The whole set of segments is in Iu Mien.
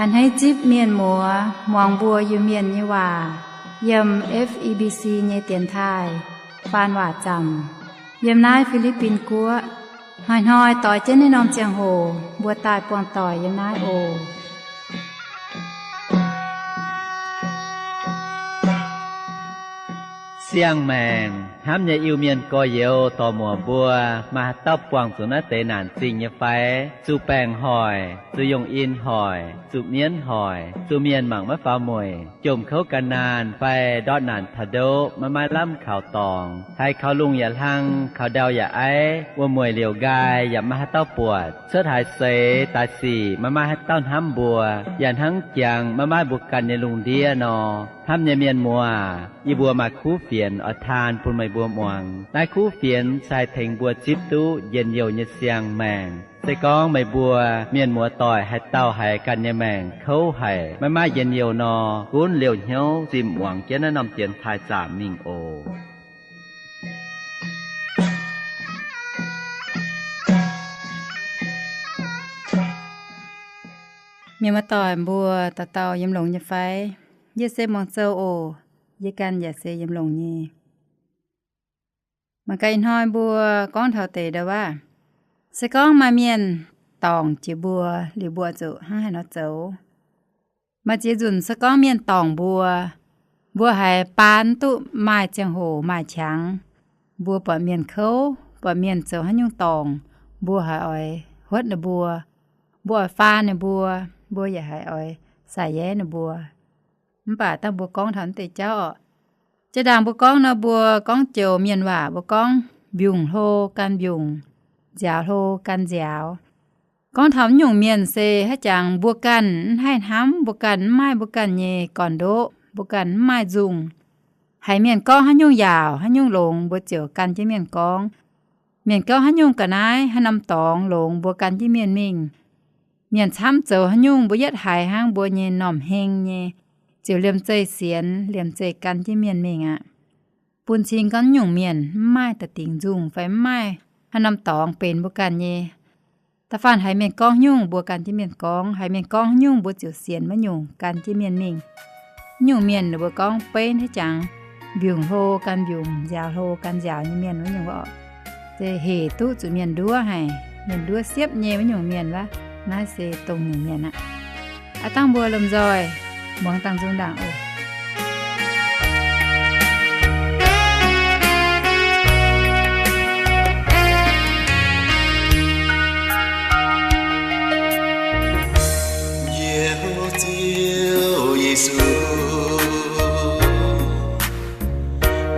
A'hneiv zipv mienh muoz muangx mbuo Iu-Mienh nyei waac yiem F E B C nyei dienx taaih faan waac zaamc yiem naaiv Fi^li^bin Guoqv. Hnoi-hnoi doix jienv naaiv norm ziangh hoc mbuo daaih buangh doic yiem naaiv oc. Siang-maengc hnamv nyei Iu-Mienh gorx-youz dorc-muoc mbuo, maaih haaix dauh buangh zuqc naaiv deix naanc zingh nyei fai? Zuqc baengc hoic, zuqc yongh in hoic, zuqc mienv hoic, zuqc mienh mangc maiv faaux mueic, jomc kouv gan naanh fai ndortv naanc taux ndoqv maiv maaih lamh kaux dorngx, haiz kaux lungh yaac hlang, kaux ndau yaac aiv, wuom-mueic liouc nqaai yaac maiv maaih haaix dauh buatc, cuotv haaix seix daaih sic maiv maaih haaix dauh hnamv mbuo, yaac hnangv jangx maiv maaih mbuo ganh nyei lungh ndiev nor. Hnamv nyei mienh muoz, yie mbuo maaih kuv fienx oix taan bun meih mbuo muangx. Naaiv kuv fienx se haih tengx mbuo zipv duqv njien-youh nyei siang-maengc. Se gorngv meih mbuo mienh muoz-doic haaix dauh haiz ganh nyei maengc kouv haic, maiv maaih njien-youh nor, gunv liouh hnyouv zimh muangx jienv naaiv norm dienx taaih zaamc mingh oc. Mienh muoz-doic mbuo dauh dauh yiem longx nyei fai? Yie se Muangz Zou oc. Yie ganh yaac se yiem longx nyei. Mangc gaax ih hnoi mbuo gorngv taux deix ndau wuov, se gorngv maaih mienh dorngc jiex mbuo liuz mbuo zuqc hnangv haaix nor zoux? Maaih ziex nzunc se gorngv mienh dorngc mbuo, mbuo haiz baan duqv maaih ziangh hoc maaih qangx, mbuo buatc mienh kouv, buatc mienh zoux haaix nyungc dorngc, mbuo haiz oix huotv ninh mbuo, mbuo oix faan ninh mbuo, mbuo yaac haiz oix saic yaev ninh mbuo. Mv baac dangh mbuo gorngv taux naaiv deix jauv oc, jaa-ndaangc mbuo gorngv nor, mbuo gorngv joux mienh waac mbuo gorngv mbiungc hlo gan mbiungc, nziaaux hlo gan nziaaux. Gorngv taux mv nyungc mienh se haiz jangx mbuo ganh mv haih hnamv, mbuo ganh mv maaih mbuo ganh nyei gorn-ndoqv, mbuo ganh mv maaih nzungh. Haiz mienh gorngv haaix nyungc yaauc, haaix nyungc longx, mbuo ziouc gan jienv mienh gorngv. Mienh gorngv haaix nyungc ga'naaiv, haaix norm dorngx longx, mbuo gan jienv mienh mingh. Mienh camv zoux haaix nyungc, mbuo yietv haiz hnangv mbuo nyei m'normh heng nyei, ziouc liemh zeih sienx, liemh zeih gan jienv mienh mingh aqv. Bun cing gorngv nyungc mienh mv maaih da'dingc nzungh fai mv maaih haaix norm dorngx benx mbuo ganh nyei. Da'faanh haiz mienh gorngv nyungc, mbuo gan jienv mienh gorngv. Haiz mienh gorngv nyungc, mbuo ziouc sienx maiv nyungc, gan jienv mienh mingh. Nyungc mienh ninh mbuo gorngv benv haiz jangx mbiungc hlo gan mbiungc, nziaaux hlo gan nziaaux nyei mienh wuov nyungc wuov oc, se hec duqv zuqc mienh nduov haic, mienh nduov siepv nyei wuov nyungc mienh wuov. Naaiv se dongh nyungc mienh aqv. Aav dangh mbuo lomh nzoih muangx dangh nzung ndaangc oc. Njoux Ziouv Yesu,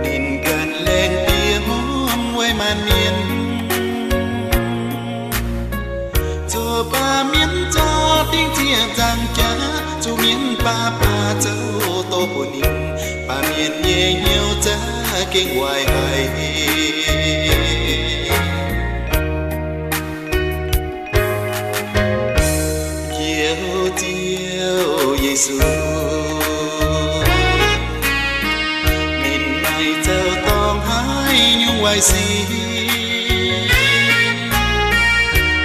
ninh ganh laengz diex hmuangv weic maanc mienh, zoux baamh mienh zorqv dingc zieqc nzaangc jaax, zuqc mienh baav baav zoux doz bun ninh, baamh mienh nyei hnyouv za'gengh waaic haic. Njoux Ziouv Yesu, ninh maaih zoux dorngx haaix nyungc waaic sic,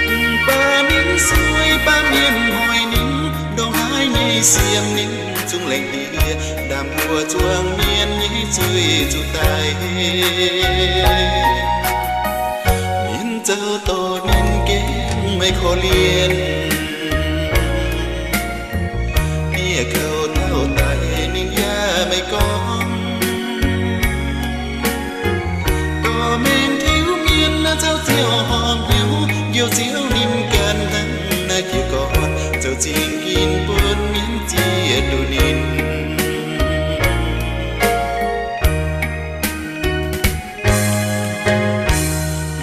mv baac ninh sueih baamh mienh hoic ninh, ndongc haaix nyei siemv ninh zungv laengz diex, ndaamv mbuo zuangx mienh nyei zuiz zuqc daic. Mienh zoux doz ninh gengh maiv korv-lienh, bieqc kouv taux daic ninh yaac maiv gorngv. Gorqv-mengh tiuv mienh zoux ziouc horpc hnyouv, Njoux Ziouv ninh ganh hnangv naaiv jiez gorn, zoux zingh ginv bun mienh ziex duqv ninh.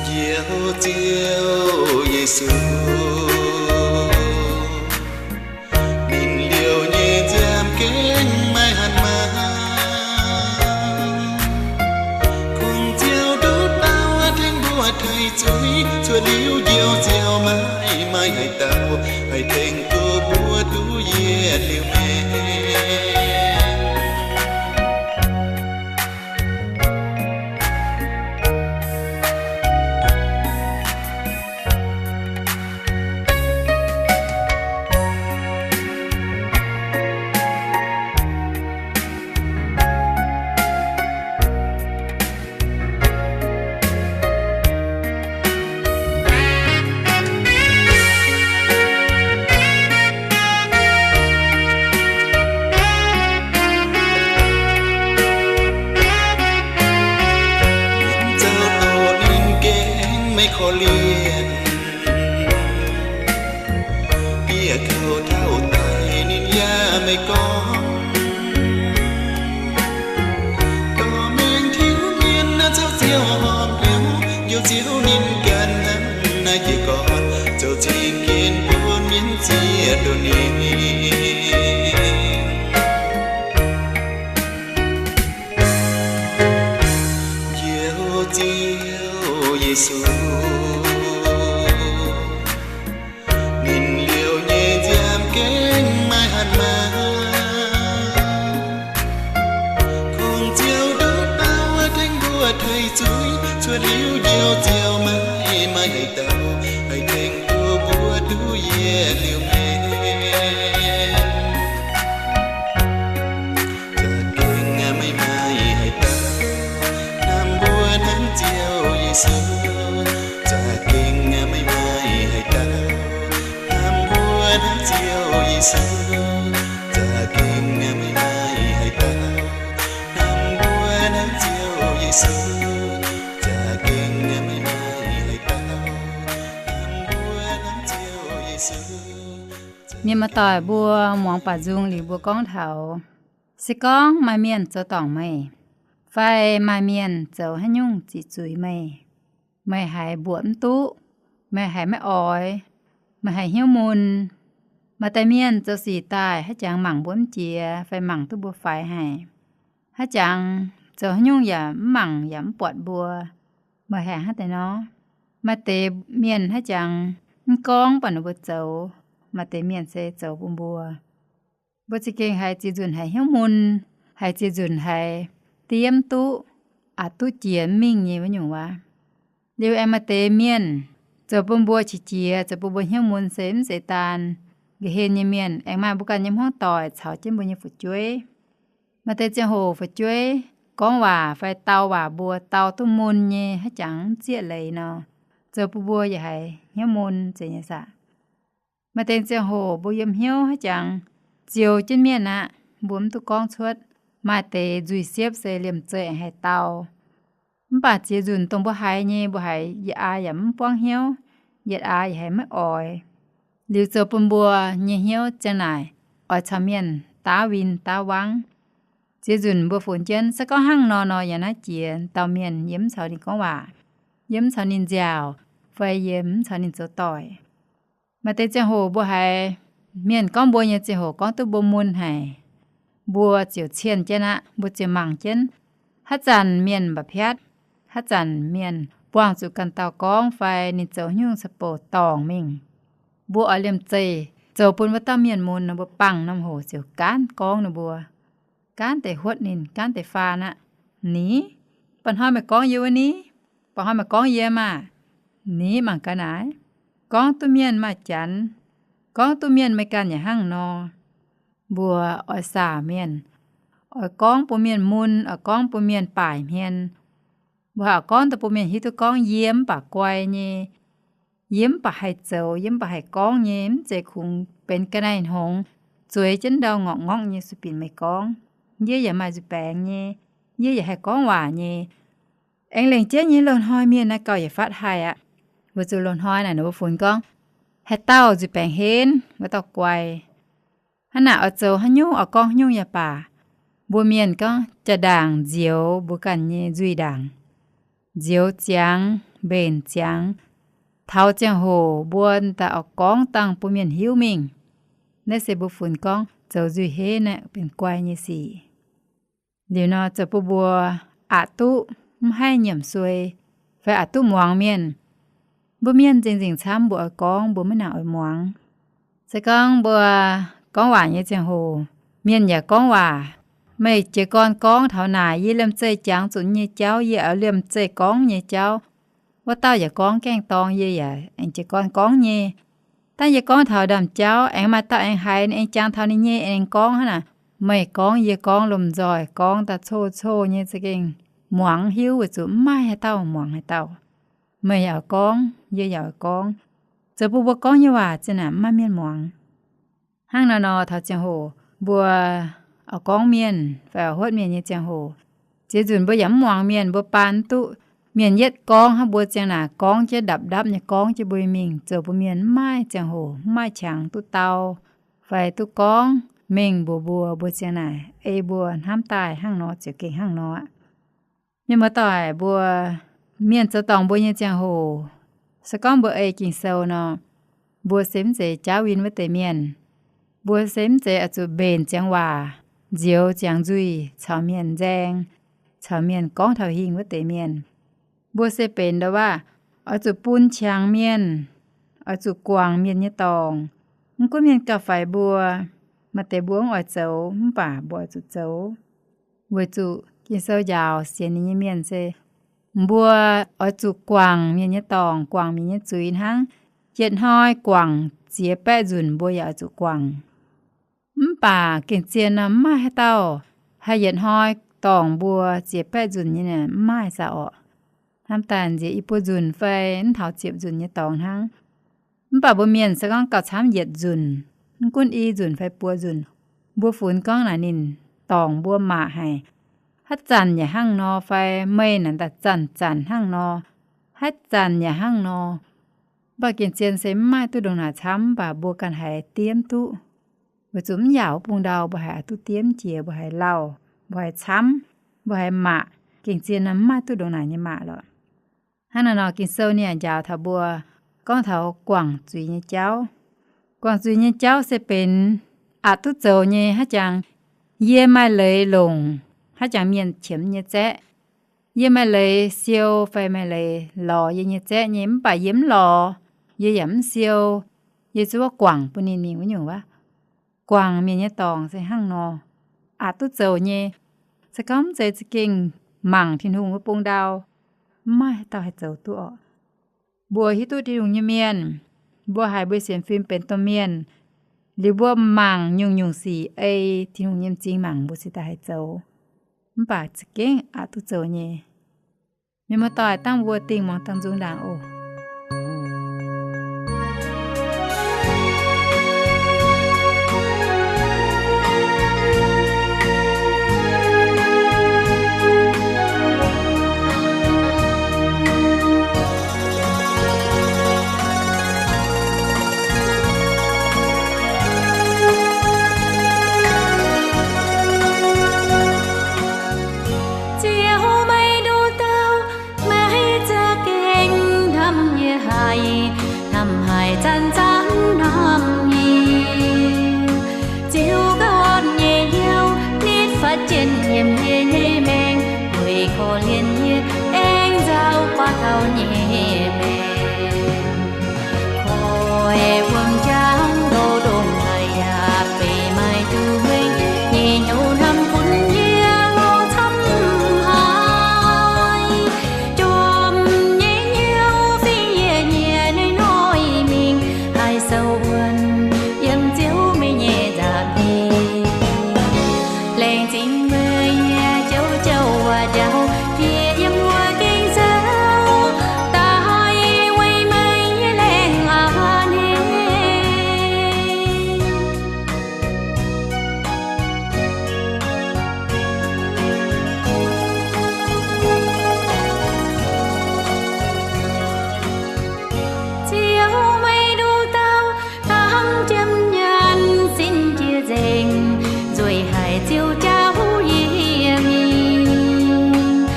Njoux Ziouv Yesu, ninh liouh nyei nziaamv gengh maiv hanc maah. Kungx Ziouv nduqc dauh tengx mbuo taaih zuiz, cuotv liuz Njoux Ziouv maiv maaih haaix dauh haih tengx duqv mbuo duqv yietc liuz maengc. Lienh bieqc kouv taux daic ninh yaac maiv gorngv. Dorh mengh tiuv mienh naaiv caux ziouc horpc hnyouv, njoux Ziouv ninh ganh hnangv naaiv jiez gorn zoux zingh gen bun mienh ziex doz ninh. Njoux Ziouv Yesu, ninh liouh nyei nziaamv gengh maiv hatc maaz. Kungx Ziouv nduqc dauh tengx mbuo teiv zuiz, cuotv liuz Njoux Ziouv maiv maaih haaix dauh haih tengx duqv mbuo duqv yietc liuz mienh. Za'gengh maiv maaih haaix dauh hnamv mbuo hnangv Ziouv Yesu. Za'gengh maiv maaih haaix dauh hnamv mbuo hnangv Ziouv Yesu. Za'gengh maiv maaih haaix dauh hnamv mbuo hnangv Ziouv Yesu. Za'gengh maiv maaih haaix dauh hnamv mbuo hnangv Ziouv Yesu. Mienh muoz-doic mbuo muangx baac nzung liuz mbuo gorngv taux, se gorngv maaih mienh zoux dorngc meih, fai maaih mienh zoux haaix nyungc ziqc zuiz meih, meih haiz mbuoqc mv duqv, meih haiz maiv oix, meih haiz hnyouv mun. Maaih deix mienh zoux sic daaih haaix jangx mangc mbuo mv jiex fai mangc duqv mbuo faix haic. Haaix jangx zoux haaix nyungc yaac mv mangc yaac mv buatc mbuo. Meih haiz hnangv deix nor? Maaih deix mienh haaix jangx mv gorngv baac ninh mbuo zoux, maaih deix mienh se zoux bun mbuo. Mbuo za'gengh haiz ziex nzunc haiz hnyouv mun, haiz ziex nzunc haiz diev mv duqv, aqc duqv jiex mv mingh nyei wuov nyungc waac. Liuz aengx maaih deix mienh zoux bun mbuo qiex jiez, zoux bun mbuo hnyouv mun se mv zeiz daan nqa'hien nyei mienh, aengx maaih mbuo ganh nyei hmuangv doic caux jienv mbuo nyei fu'jueiv. Maaih deix ziangh hoc fu'jueiv gorngv waac fai dau waac mbuo dau duqv mun nyei haaix jangx mv zieqv leiz nor, zoux bun mbuo yaac haiz hnyouv mun zeiz nyei saah. Maaih deix ziangh hoc mbuo yiem hnyouv haaix jangx zioux jienv mienh aqv, mbuo mv duqv gorngv cuotv. Maaih deix nzuih siepv se liemh zeih aengx haih dau. Mv baac ziex nzunc dongh mbuo haiz nyei, mbuo haiz yietc aax yaac mv buangv hnyouv, yietc aax yaac haiz maiv oix. Liuz zoux bun mbuo nyei hnyouv ziang naaic oix caux mienh daav win daav wangv. Ziex nzunc mbuo funx jienv se gorngv hnangv nor nor yaac naaiv jiex dauh mienh yie mv caux ninh gorngv waac, yie mv caux ninh nziaauc, fai yie mv caux ninh zoux doic. Maaih deix ziangh hoc mbuo haiz mienh gorngv mbuo nyei ziangh hoc gorngv duqv mbuo mun haic, mbuo ziouc cienh jienv aqv, mbuo ziouc mangc jienv. Haaix zanc mienh mba'piatv, haaix zanc mienh buangh zuqc ganh dauh gorngv fai ninh zoux nyungc ca'bouc dorngc mingh, mbuo oix liemh zeih zoux bun wuov dauh mienh mun nor, mbuo bangc norm hoc ziouc gaanv gorngv ninh mbuo, gaanv deix huotv ninh, gaanv deix faanh aqv. Ni, mba'hnoi meih gorngv yie wuov ni? Mba'hnoi meih gorngv yie maah? Ni, mangc gaax naaic, gorngv duqv mienh maaih janx, gorngv duqv mienh meih ganh yaac hnangv nor. Mbuo oix saauc mienh, oix gorngv bun mienh mun, oix gorngv bun mienh baaic hmien. Mbuo oix gorngv daaih bun mienh hiuv duqv gorngv yie mv baac guai nyei, yie mv baac haih zoux, yie mv baac haih gorngv nyei, mv zeiz kungx benx ga'naaiv-hngongx zueiz jienv ndau ngorc ngorngv nyei sueih binc meih gorngv. Yie yaac maaih nzuih baengx nyei, yie yaac haih gorngv waac nyei. Aengx lengc jeiv nyei loz-hnoi mienh naaiv gauh yietc fatv haih aqv. Weic zuqc loz-hnoi naaic ninh mbuo funx gorngv, haaix dauh nzuih baengx henv, wuov dauh guai. Hnangv naaic oix zoux haaix nyungc, oix gorngv haaix nyungc yaac baac, mbuo mienh gorngv jaa-ndaangc nzioux mbuo ganh nyei nzuih ndaangc, nzioux ziangx, mbenc ziangx, taux ziangh hoc mbuo daaih oix gorngv dangh bun mienh hiuv mingh. Naaiv se mbuo funx gorngv zoux nzuih henv naaiv benx guai nyei sic. Liuz nor zoux bun mbuo aqc duqv mv haih nyiemc suei, fai aqc duqv muangx mienh. Mbuo mienh nzengc-nzengc camv mbuo oix gorngv, mbuo maiv nangc oix muangx. Se gorngv mbuo gorngv waac nyei ziangh hoc, mienh yaac gorngv waac, meih jiez gorn gorngv taux naaic, yie liemh zeih jangx zuqc nyei jauv, yie oix liemh zeih gorngv nyei jauv, wuov dauh yaac gorngv gaengh dorng, yie yaac aengx jiez gorn gorngv nyei. Dangh yie gorngv taux ndaamv-jauv, aengx maaih dauh aengx haiz, aengx jangx taux ninh nyei, aengx gorngv hnangv naaic. Meih gorngv, yie gorngv, lomh nzoih gorngv daaih coqv-coqv nyei za'gengh muangx hiuv, weic zuqc mv maaih haaix dauh muangx haaix dauh. Meih yaac oix gorngv, yie yaac oix gorngv, zoux bun mbuo gorngv nyei waac zinh naaic mv maaih mienh muangx. Hnangv naaiv nor taux ziangh hoc mbuo oix gorngv mienh fai oix huotv mienh nyei ziangh hoc, ziex nzunc mbuo yaac mv muangx mienh, mbuo baan mv duqv mienh yietv gorngv hnangv mbuo ziang naaic gorngv jienv ndapv-ndapv nyei gorngv jienv mbuo mingh, zoux mbuo mienh mv maaih ziangh hoc, mv maaih qangx duqv dau fai duqv gorngv mengh mbuox mbuo, mbuo ziang naaic ei mbuo hnamv daaih hnangv nor ziouc gengh hnangv nor aqv. Mienh muoz-doic, mbuo mienh zoux dorngc mbuo nyei ziangh hoc, se gorngv mbuo ei Ging-Sou nor, mbuo se mv zeiz jaauv win wuov deix mienh. Mbuo se mv zeiz oix zuqc mbenc ziangx waac, nzioux ziangx nzuih caux mienh nzaeng, caux mienh gorngv taux hingh wuov deix mienh. Mbuo se benx ndo waac oix zuqc bun qangx mienh, oix zuqc guangc mienh nyei dorngc. Mv gunv mienh gauh faix mbuo, maaih deix mbuo mv oix zoux, mv baac mbuo oix zuqc zoux. Weic zuqc Ging-Sou njaaux sienx ninh nyei mienh se, mbuo oix zuqc guangc mienh nyei dorngc, guangc mienh nyei zuiz hnangv. Yietc hnoi guangc ziex baeqv nzunc mbuo yaac oix zuqc guangc. Mv baac gengh zien nor mv maaih haaix dauh haih yietc hnoi dorngc mbuo ziex baeqv nzunc nyei, mv maaih zaqc orqc. Hnamv daaih nziex i buo nzunc fai mv taux ziepc nzunc nyei dorngx hnangv. Mv baac mbuo mienh se gorngv gauh camv yietc nzunc, mv gunv i nzunc fai buo nzunc, mbuo funx gorngv naaic ninh dorngc mbuo maac haic. Haaix zanc yaac hnangv nor fai meih naaic daaih zanc-zanc hnangv nor, haaix zanc yaac hnangv nor. Mv baac gengh zien se mv maaih duqv ndongc naaic camv, mv baac mbuo ganh haiz diemv duqv. Weic zuqc mv yaauc wuov bung ndau mbuo haiz duqv diemv jiex, mbuo haiz lauh, mbuo haiz camv, mbuo haiz maac. Gengh zien nor mv maaih duqv ndongc naaic nyei maac lorqc. Hnangv naaiv nor Ging-Sou ninh yaac njaaux taux mbuo gorngv taux guangc zuiz nyei jauv. Guangc zuiz nyei jauv se benx aqc duqv zoux nyei haaix jangx, yie maaih leiz longc haaix jangx mienh qiemx nyei zaeqv. Yie maaih leiz siou fai maaih leiz lorz yie nyei zaeqv nyei, mv baac yie mv lorz, yie yaac mv siou, yie zuqc guangc bun ninh mingh wuov nyungc wuov. Guangc mienh nyei dorngc se hnangv nor, aqc duqv zoux nyei. Se gorngv mv zeiz za'gengh mangc Tin-Hungh wuov bung ndau, mv maaih haaix dauh haih zoux duqv orqc. Mbuo hiuv duqv Tin-Hungh nyei mienh, mbuo haiz mbuo sienx fim benx domh mienh, liuz mbuo mangc nyungc-nyungc sic ei Tin-Hungh nyei m'zing mangc mbuo cingx daaih haih zoux, mv baac za'gengh aqc duqv zoux nyei. Mienh muoz-doic, dangh mbuo dingh muangx dangh nzung ndaangc oc. Ziouv, meih nduqc dauh, meih za'gengh hnamv yie haic, hnamv haic zanc zanc hnamv yie. Ziouv ganh orn nyei hnyouv nitv fatv jienv yiem yie nyei maengc, weic korv-lienh yie, aengx nzauh buatc taux nyei maengc. Koi wuom-jangx ndoh ndongc haaix yaac beiv maaih duqv mueiz, nyei hnyouv hnamv gunv yie lorz camv haic. Jorm nyei hnyouv fingx yie nyei hnoi-hnoi mingh, haih sou wuonv yiem Ziouv meih nyei nza'hmien. Laengz zingh meih nyei jauv-jauv waac-jauv, jiex yiem wuov gengh zouv daaih weic meih nyei laengz a'hneiv. Ziouv, meih nduqc dauh hnamv jiem nyanc, sin jiex nzengc, nzueic haic Ziouv jauv yie mingh.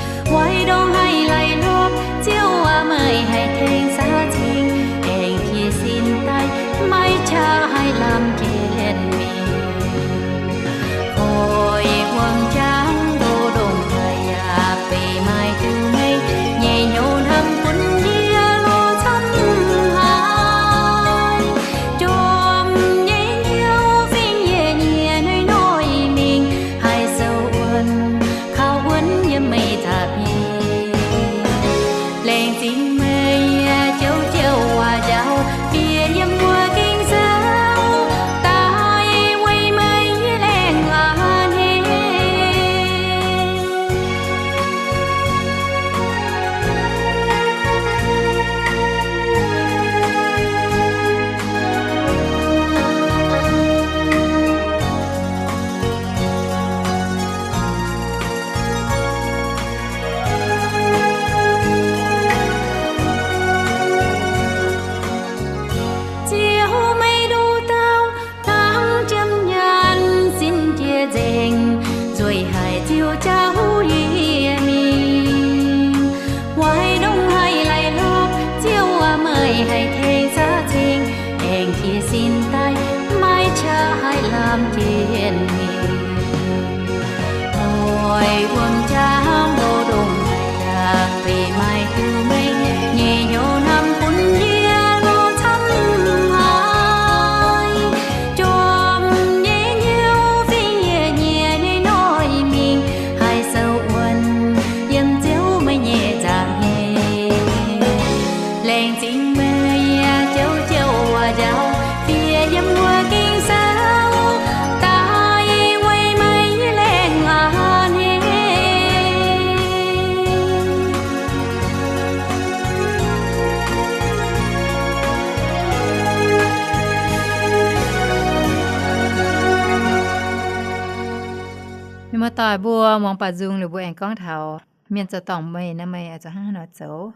Mienh muoz-doic mbuo muangx baaux nzung liuz mbuo aengx gorngv taux mienh zoux dorngc meih naaiv, meih oix zuqc hnangv haaix nor zoux.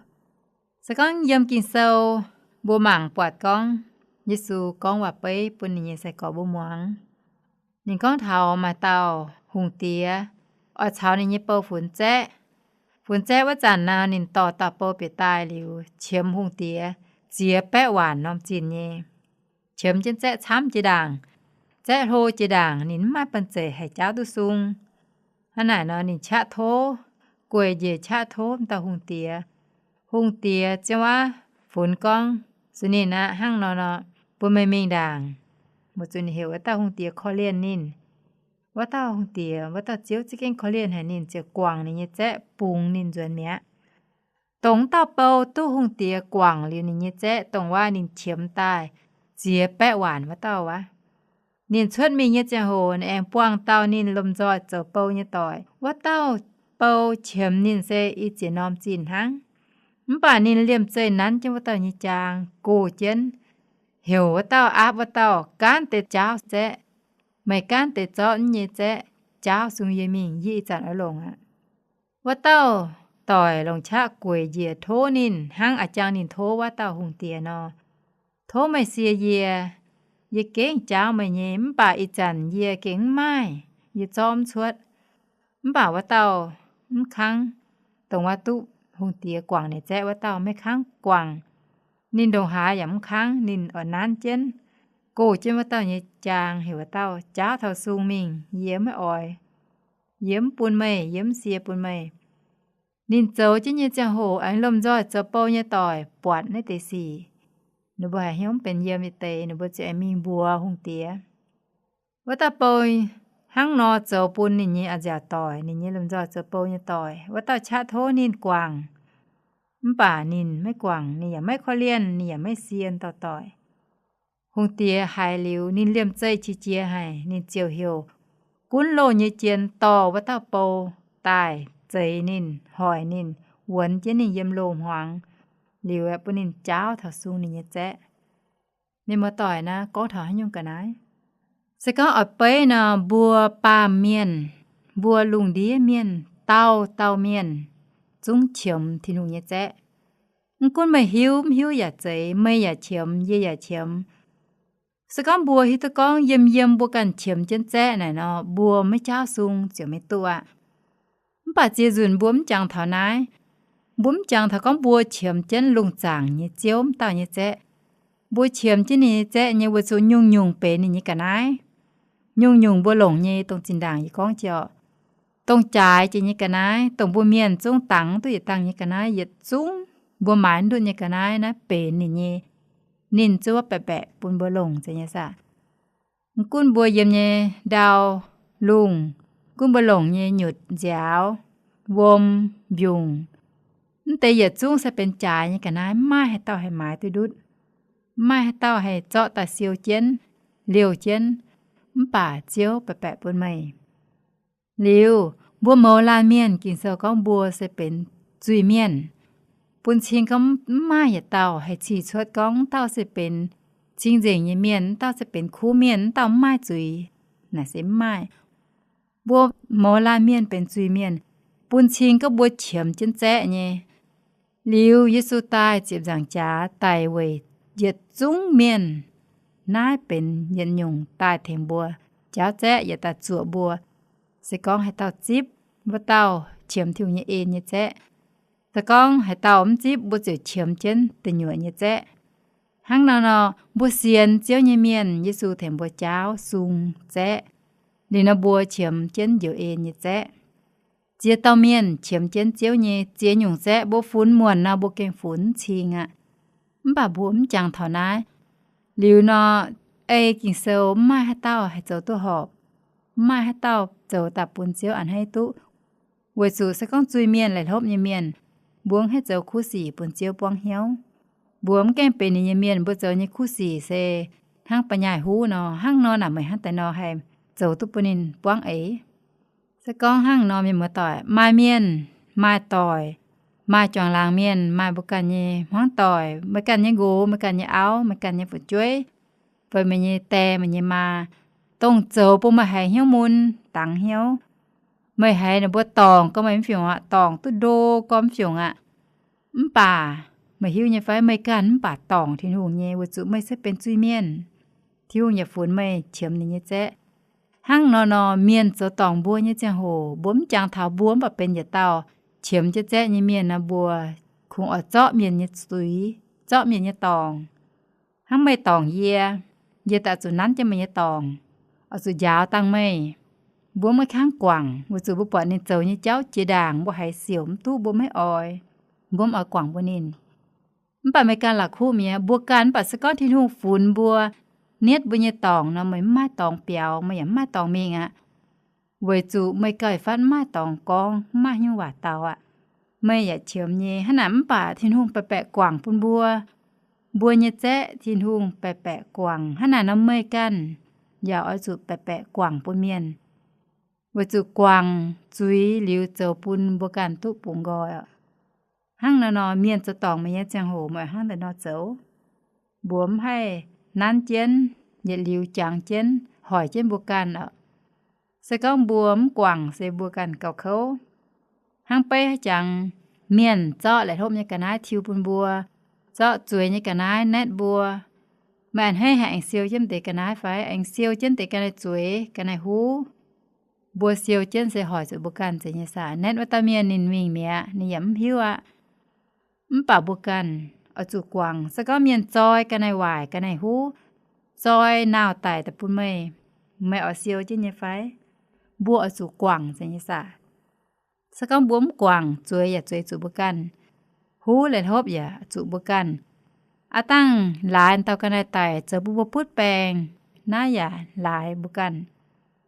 Se gorngv yiem Ging-Sou mbuo mangc buatc gorngv Yesu gorngv waac-beiv bun ninh nyei sai-gorx mbuo muangx. Ninh gorngv taux maaih dauh hungh diex oix caux ninh nyei bou funx zaeqv. Funx zaeqv wuov zanc nor, ninh dorh dauh bou bieqc daaih liuz, qiemx hungh diex ziex baeqv waanc norm zinh nyei. Qiemx jienv zaeqv camv jiex ndaangc, zaeqv hlo jiex ndaangc, ninh mv maaih banh zeic haih jaauv duqv sung. Hnangv naaic nor, ninh qaqv tov, gueic njiec qaqv tov dauh hungh diex. Hungh diex ziouc waac funx gorngv, Suv ninh aqv, hnangv nor nor, bun meih mingh ndaangc. Weic zuqc ninh heuc wuov dauh hungh diex korv-lienh ninh. Wuov dauh hungh diex, wuov dauh ziouv za'gengh korv-lienh haic, ninh ziouc guangc ninh nyei zaeqv bungx ninh nzuonx mi'aqv. Dongh wuov dauh bou duqv hungh diex guangc liuz ninh nyei zaeqv, dongh wuov ninh qiemx daaih ziex baeqv waanc wuov dauh aqv. Ninh cuotv mingh nyei ziangh hoc aengx buangh dauh ninh lomh nzoih zoux bou nyei doic. Wuov dauh bou qiemx ninh se i ziex norm zinh hnangv. Mv baac ninh liemh zeih nanv jienv wuov dauh nyei jaang, gox jienv, heuc wuov dauh aapv wuov dauh, Gaanv deix jaauv zaeqv. Meih gaanv deix zorqv yie nyei zaeqv jaauv sung yie mingh, yie ih zanc oix longc aqv. Wuov dauh doic longc qaqv gueic njiec tov ninh hnangv a'jang ninh tov wuov dauh hungh diex nor, Tov meih sie yie, yie gengh jaauv meih nyei, mv baac ih zanc yie gengh mv maaih, yie zorqv mv cuotv. Mv baac wuov dauh mv kangv, dongh wuov duqv hungh diex guangc ninh zaeqv wuov dauh maiv kangv guangc. Ninh ndongc haaix yaac mv kangv, ninh oix nanv jienv, gox jienv wuov dauh nyei jaang, heuc wuov dauh jaauv taux sung mingh, yie maiv oix. Yie mv bun meih, yie mv sie bun meih. Ninh zoux jienv nyei ziangh hoc aengx lomh nzoih zoux bou nyei doic buatc naaiv deix sic. Ninh mbuo haiz hnyouv mv benx yiem nyei deix, ninh mbuo ziouc aengx mingh mbuox hungh diex. Wuov dauh bou hnangv nor zoux bun ninh nyei a'nziaauc doic, ninh nyei lomh nzoih zoux bou nyei doic. Wuov dauh qaqv tov ninh guangc, mv baac ninh maiv guangc, ninh yaac maiv korv-lienh, ninh yaac maiv sie dauh doic. Hungh diex haiz liuz, ninh liemh zeih qiex jiez haic, ninh ziouc heuc gunv loh nyei jien dorh wuov dauh bou daaih zeix ninh, hoic ninh, wuonx jienv ninh yiem loh hmuangx, liuz aeqv, bun ninh jaauv taux sung ninh nyei zaeqv. Mienh muoz-doic, naaiv gorngv taux haaix nyungc ga'naaiv? Se gorngv oix beiv nor, mbuo baamh mienh, mbuo lungh ndiev mienh, dauh dauh mienh zungv qiemx Tin-Hungh nyei zaeqv. Mv gunv meih hiuv mv hiuv yaac zeiz, meih yaac qiemx, yie yaac qiemx. Se gorngv mbuo hiuv duqv gorngv yiem yiem mbuo ganh qiemx jienv zaeqv naaic nor, mbuo maiv jaauv sung ziouc maiv duqv aqv. Mv baac ziex nzunc mbuo mv jangx taux naaiv. Mbuo mv jangx taux gorngv mbuo qiemx jienv lungh zaangc nyei Ziouv wuov dauh nyei zaeqv. Mbuo qiemx jienv ninh nyei zaeqv nyei weic zuqc nyungc-nyungc benx ninh nyei ga'naaiv. Nyungc-nyungc mbuo longc nyei, dongh zinh ndaangc yie gorngv jiex, dongh jaaix jiex nyei ga'naaiv, dongh mbuo mienh zungv dangx duqv yietc dangh nyei ga'naaiv, yietc zungv mbuo maaiz ndutv nyei ga'naaiv naaiv benx ninh nyei. Ninh zuov baeqc baeqc bun mbuo longc nzengc nyei saah. Mv gunv mbuo yiem nyei ndau, lungh, gunv mbuo longc nyei nyutc, nziaaux, wuom, mbiungc, mv deix yietc zungv se benx jaaix nyei ga'naaiv, mv maaih haaix dauh haih maaiz duqv ndutv. Mv maaih haaix dauh haih zorqv daaih siou jienv, liouh jienv, mv baac Ziouv baeqc baeqc bun meih. Liuz, mbuo mouz laanh mienh, Ging-Sou gorngv mbuo se benx zuiz-mienh. Bun cing gorngv mv maaih yietc dauh haih cih cuotv gorngv wuov dauh se benx cing-nzengc nyei mienh, wuov dauh se benx kuv mienh, wuov dauh mv maaih zuiz. Naaic se mv maaih. Mbuo mouz laanh mienh benx zuiz-mienh, bun cing gorngv mbuo qiemx jienv zaeqv nyei. Liuz Yesu daaih ziepc nzaangc jaax daic weic yietc zungv mienh. Naaiv benx yietc nyungc daaih tengx mbuo jaauv zaeqv yaac daaih zuoqc mbuo, se gorngv haaix dauh zipv, wuov dauh qiemx Tin-Hungh nyei en nyei zaeqv. Se gorngv haaix dauh mv zipv, mbuo ziouc qiemx jienv deic nyuoqc nyei zaeqv. Hnangv naaiv nor, mbuo sienx Ziouv nyei mienh, Yesu tengx mbuo jaauv sung zaeqv. Liuz nor mbuo qiemx jienv njoux en nyei zaeqv. Ziex dauh mienh qiemx jienv Ziouv nyei ziex nyungc zaeqv, mbuo funx muonc nor mbuo gengh funx mv cing aqv. Mv baac mbuo mv jangx taux naaiv. Liuz nor, ei Ging-Sou mv maaih haaix dauh haih zoux duqv horpc. Mv maaih haaix dauh zoux daaih bun Ziouv a'hneiv duqv. Weic zuqc se gorngv zuiz-mienh, laih hlopv nyei mienh, mbuo mv haih zoux kuv sic bun Ziouv buangv hnyouv. Mbuo mv gaengh benx ninh nyei mienh, mbuo zoux nyei kuv sic se hnangv ba'nyaaic huv nor. Hnangv nor naaic meih hnangv daaih nor haih zoux duqv bun ninh buangv eix? Se gorngv hnangv nor, mienh muoz-doic, maaih mienh, maaih doic, maaih juangc laangz mienh, maaih mbuo ganh nyei hmuangv doic, meih ganh nyei nqox, meih ganh nyei auv, meih ganh nyei fu'jueiv, fai meih nyei die, meih nyei maa, dongh zoux bun meih haiz hnyouv mun, dangx hnyouv. Meih haiz ninh mbuo dorngc gorngv meih mv fiungc aqv, dorngc duqv ndo gorngv mv fiungc aqv. Mv baac meih hiuv nyei fai, meih ganh mv baac dorngc Tin-Hungh nyei, weic zuqc meih se benx zuiz-mienh. Tin-Hungh yaac funx meih qiemx ninh nyei zaeqv. Hnangv nor nor, mienh zoux dorngc mbuo nyei ziangh hoc, mbuo mv jangx taux mbuo mv baac benx yietc dauh qiemx jienv zaeqv nyei mienh nor, mbuo kungx oix zorqv mienh nyei zuiz, zorqv mienh nyei dorngc. Hnangv meih dorngc yie, yie daaih zuqc nanv jienv meih nyei dorngc, oix zuqc njaaux dangh meih. Mbuo maiv kangv guangc, weic zuqc mbuo buatc ninh zoux nyei jauv jiex ndaangc, mbuo haiz siouc mv duqv, mbuo maiv oix, mbuo mv oix guangc mbuo ninh. Mv baac meih ganh la'kuqv mi'aqv, mbuo ganh mv baac se gorngv Tin-Hungh funx mbuo, nietv mbuo nyei dorngc nor, meih mv maaih dorngx biaux, meih yaac mv maaih dorngx mingh aqv. Weic zuqc meih gauh fatv mv maaih dorngx gorngv, mv maaih nyungc waac daux aqv. Meih yaac qiemx nyei hnangv naaic, mv baac Tin-Hungh baeqc baeqc guangc bun mbuo. Mbuo nyei zaeqv Tin-Hungh baeqc baeqc guangc hnangv naaic nor, meih ganh yaac oix zuqc baeqc baeqc guangc bun mienh. Weic zuqc guangc zuiz liuz zoux bun mbuo ganh duqv bungx nqoi oc. Hnangv naaiv nor, mienh zoux dorngc meih nyei ziangh hoc, meih hnangv deix nor zoux. Mbuo mv haih nanv jienv, yietc liuz jangx jienv, hoic jienv mbuo ganh oc. Se gorngv mbuo mv guangc se mbuo ganh gauh kouv. Hnangv beiv haaix jangx, mienh zorqv la'hlopv nyei ga'naaiv tiux bun mbuo, zorqv zueiz nyei ga'naaiv naetv mbuo. Meih a'hneiv haiz aengx siou jienv deix ga'naaiv fai? Aengx siou jienv deix ga'naaiv zueiz, ga'naaiv huv. Mbuo siou jienv se hoic zuqc mbuo ganh nzengc nyei saah? Naetv wuov dauh mienh ninh mingh mi'aqv, ninh yaac mv hiuv aqv. Mv baac mbuo ganh oix zuqc guangc. Se gorngv mienh zoi ga'naaiv waaic, ga'naaiv huv, zoi nauz daic daaih bun meih, meih oix siou jienv nyei fai? Mbuo oix zuqc guangc nzengc nyei saah? Se gorngv mbuo mv guangc, zueiz yaac zueiz zuqc mbuo ganh, huv la'hlopv yaac zuqc mbuo ganh. Aav dangh laaix dauh ga'naaiv daic zoux bun mbuo butv baengh, naaiv yaac laaix mbuo ganh.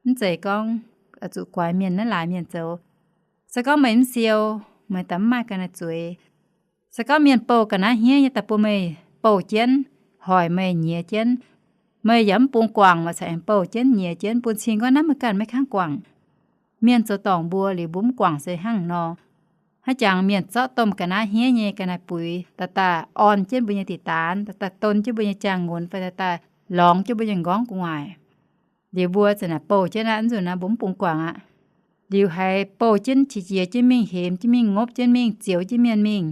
Mv zeiz gorngv oix zuqc guaix mienh naaiv laaix mienh zoux. Se gorngv meih mv siou, meih daaih mv maaih ga'naaiv zueiz. Se gorngv mienh bouh ga'naaiv hniev nyei daaih bun meih bouh jienv, hoic meih nyiex jienv, meih yaac mv bungx guangc, meih cingx aengx bouh jienv nyiex jienv, bun cing gorngv naaiv meih ganh maiv kangv guangc. Mienh zoux dorngc mbuo liuz mbuo mv guangc se hnangv nor. Haaix jangx mienh zorqv domh ga'naaiv hniev nyei ga'naaiv buix daaih daaih orn jienv mbuo nyei diqc daanz, daaih daaih don jienv mbuo nyei jaang-nqonx fai daaih daaih lorngx jienv mbuo nyei nqorngv gu'nguaaic. Liuz mbuo za'naaic bouh jienv aqv, mv zuqc naaiv mbuo mv bungx guangc aqv. Liuz haiz bouh jienv qiex jiez jienv mingh, hemx jienv mingh, ngopv jienv mingh, zioux jienv mienh mingh.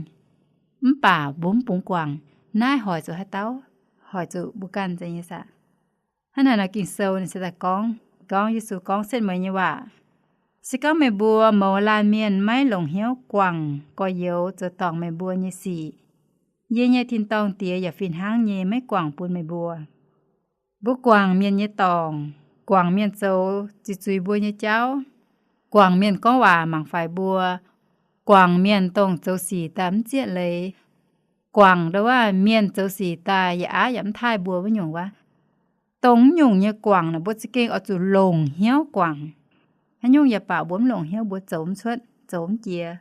Mv baac mbuo mv bungx guangc. Naaiv hoic zuqc haaix dauh? Hoic zuqc mbuo ganh nzengc nyei saah? Hnangv naaic nor Ging-Sou ninh se daaih gorngv, gorngv Yesu gorngv setv mueiz nyei waac, se gorngv meih mbuo mouz laanh mienh maiv longc hnyouv guangc gorx-youz zoux dorngc meih mbuo nyei sic, yie nyei tin-dorngh Diex yaac fih hnangv nyei maiv guangc bun meih mbuo. Mbuo guangc mienh nyei dorngc, guangc mienh zoux zuiz-zuiz mbuo nyei jauv, guangc mienh gorngv waac mangc faix mbuo, guangc mienh dongh zoux sic daaih mv zieqv leiz, guangc ndongc wuov mienh zoux sic daaih yaac aav yaac mv taaih mbuo wuov nyungc wuov. Dongh wuov nyungc nyei guangc naaic mbuo za'gengh oix zuqc longc hnyouv guangc. Haaix nyungc yaac baac mbuo mv longc hnyouv mbuo zoux mv cuotv, zoux mv jiex.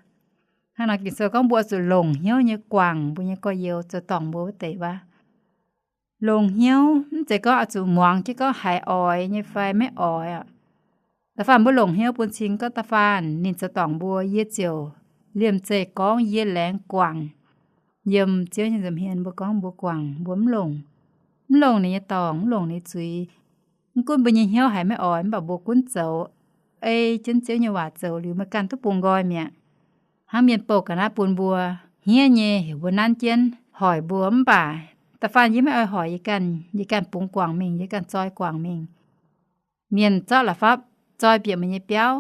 Hnangv nor Ging-Sou gorngv mbuo oix zuqc longc hnyouv nyei guangc mbuo nyei gorx-youz zoux dorngc mbuo wuov deix wuov. Longc hnyouv mv zeiz gorngv oix zuqc muangx jienv gorngv haiz oix nyei fai maiv oix aqv. Da'faanh mbuo longc hnyouv bun cing gorngv da'faanh ninh zoux dorngc mbuo, yie ziouc liemh zeih gorngv yie laengz guangc. Yiem Ziouv nyei nza'hmien mbuo gorngv mbuo guangc, mbuo mv longc, mv longc ninh nyei dorngc, mv longc ninh nyei zuiz. Mv gunv mbuo nyei hnyouv haiz maiv oix, mv baac mbuo gunv zoux, ei jienv Ziouv nyei waac zoux liuz, meih ganh duqv bungx nqoi mi'aqv. Hnangv mienh bouh ga'naaiv bun mbuo hniev nyei heuc mbuo nanv jienv hoic mbuo, mv baac da'faanh yie maiv oix hoic yie ganh, yie ganh bungx guangc mingh, yie ganh zoi guangc mingh. Mienh zorqv la'fapv zoi bieqc meih nyei biauv,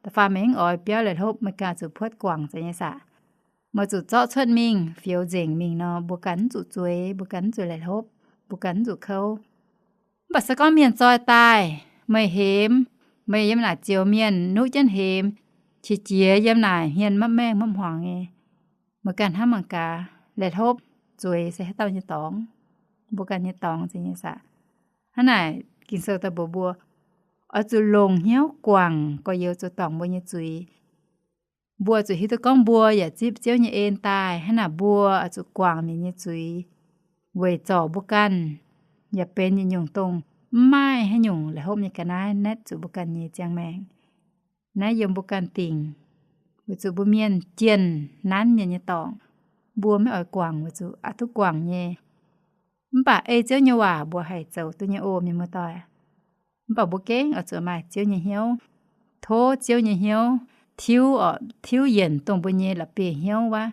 da'faanh meih mv oix biauv la'hlopv, meih ganh zuqc puotv guangc zeiz nyei saah? Meih zuqc zorqv cuotv mingh, fioux nzengc mingh nor, mbuo ganh mv zuqc zueiz, mbuo ganh mv zuqc la'hlopv, mbuo ganh mv zuqc kouv. Mv baac se gorngv mienh zoi daaih, meih hemx, meih yiem naaic zioux mienh nuqv jienv hemx, qiex jiez yiem naaic hmien mapv maengh mapv hmuangx nyei, meih ganh hnamv mangc gaax, la'hlopv, zueiz se haaix dauh nyei dorngx? Mbuo ganh nyei dorngx zeiz nyei saah? Hnangv naaic Ging-Sou daaih mbuox mbuo, oix zuqc longc hnyouv guangc gorx-youz zoux dorngc mbuo nyei zuiz. Mbuo zuqc hiuv duqv gorngv mbuo yaac zipv Ziouv nyei en daaih, hnangv naaic mbuo oix zuqc guangc mienh nyei zuiz, weic zorc mbuo ganh yaac benx yietc nyungc dongh mv maaih haaix nyungc la'hlopv nyei ga'naaiv naetv zuqc mbuo ganh nyei ziangh maengc. Naaiv yiem mbuo ganh dingc, weic zuqc mbuo mienh jienh nanv mienh nyei dorngc. Mbuo maiv oix guangc weic zuqc aqc duqv guangc nyei. Mv baac ei Ziouv nyei waac mbuo haih zoux duqv nyei oc, mienh muoz-doic. Mv baac mbuo gengh oix zuqc maaih Ziouv nyei hnyouv, tov Ziouv nyei hnyouv tiuv oc, tiuv yienc dongh mbuo nyei la'bieiv hnyouv wuov.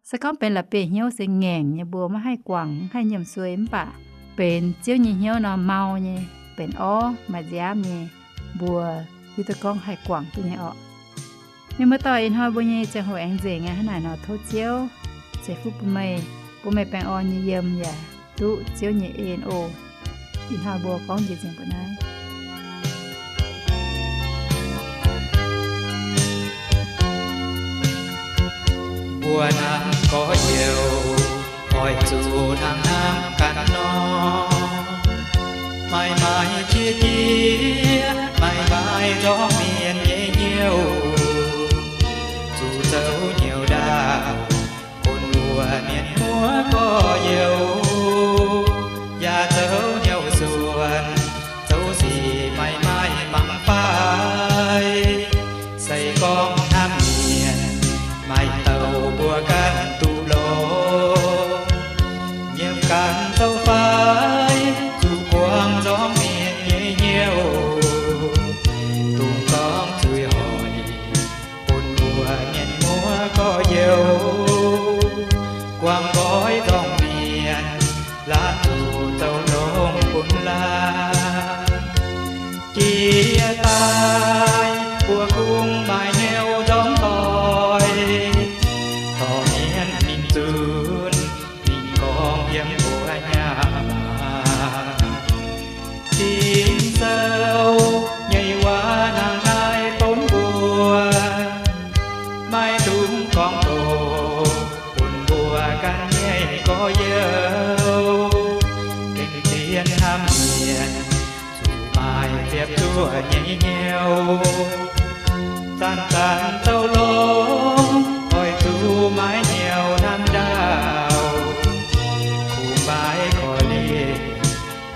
Se gorngv benx la'bieiv hnyouv se ngaengc nyei, mbuo maiv haih guangc, maiv haih nyiemc suei, mv baac benx Ziouv nyei hnyouv nor, mau nyei, benx orv maaih nziaamv nyei, mbuo hiuv duqv gorngv haih guangc duqv nyei orqc. Mienh muoz-doic, ih hnoi mbuo nyei ziangh hoc aengx nzengc aqv. Hnangv naaic nor tov Ziouv ceix fuqv bun meih, bun meih baengh orn nyei yiem yaac duqv Ziouv nyei en oc. Ih hnoi mbuo gorngv njiec nzengc mbuo naaiv. Mbuo hnamv gorx-youz, oix zuqc hnangv hnamv ganh nor. Maaih maaih qiex jiez, maaih maaih nzorng mienh nyei hnyouv, zuqc zoux hnyouv ndaauv bun mbuo mienh muoz gorx-youz, yaac zoux hnyouv suonc, zoux sic maaih maaih mangc fai. Se gorngv hnamv mienh, maaih dauh mbuo ganh duqv longx, nyiemc ganh zoux fai, zuqc guangc nzorng mienh nyei hnyouv, dongh gorngv zuiz hoic bun mbuo mienh muoz gorx-youz, guangc nqoi nzorng mienh, laatc zuqc zoux longx bun laanh. Jiex daaih mbuo kungx maaih hnyouv nzorng doic, dorh mienh mingh zunc, mingh gorngv yiem mbuo hnyangx. Ging-Sou nyei waac hnangv naaiv donv mbuo, maiv dungx gorngv doqc bun mbuo ganh nyei gorx-youz. Gengh zien hnamv mienh, zuqc maaih ziepc zuoqv nyei hnyouv. Zanc-zanc zoux longx, oix zuqc maaih hnyouv hnamv ndaauv, kungx maaih korv-lienh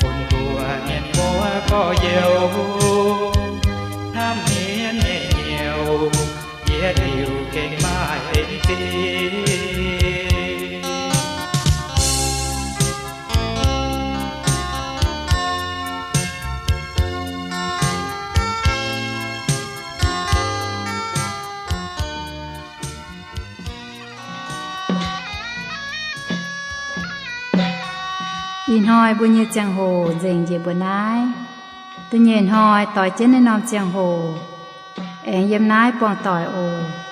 bun mbuo mienh muoz gorx-youz. Hnamv mienh nyei hnyouv, yietc liuz gengh maaih en zingh. Ih hnoi mbuo nyei ziangh hoc nzengc njiec mbuo naaiv. Da'nyeic hnoi doix jienv naaiv norm ziangh hoc aengx yiem naaiv buangh doic oc.